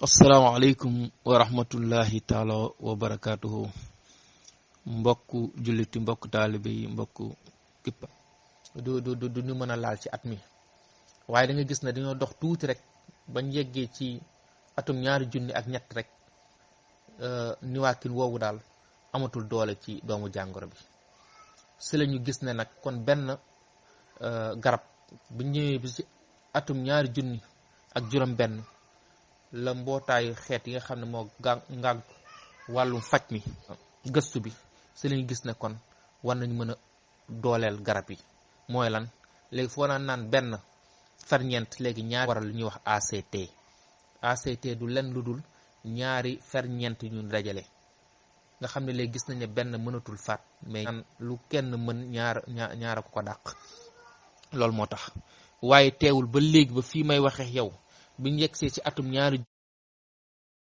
asalaamaaleykum wa rahmatullahi taala wa barakaatuhu mbokku julliti mbokku taalibe yi mbokku kippa du ñu mën a laal ci at mi waaye da nga gis ne dañoo dox tuuti rek bañ yeggee ci atum 2001 rek niwaakin woowu daal amatul doole ci doomu jàngoro bi si la ñu gis ne nag kon benn garab bu ñëwee bi ci atum 2001 la mbootaayu xeet yi nga xam ne moo ngàgg wàllum faj mi gëstu bi si lañu gis ne kon war nañ mën a dooleel garab yi mooy lan léegi foo naan benn ferñeent léegi ñaari waral lu ñuy wax ACT du len lu dul ñaari ferñeent ñu dajale nga xam ne léegi gis nañ ne benn mënatul faat mais lu kenn mën ñaara ko dàq loolu moo tax waaye teewul ba léegi ba fii may waxee yow biñ yegsee ci atum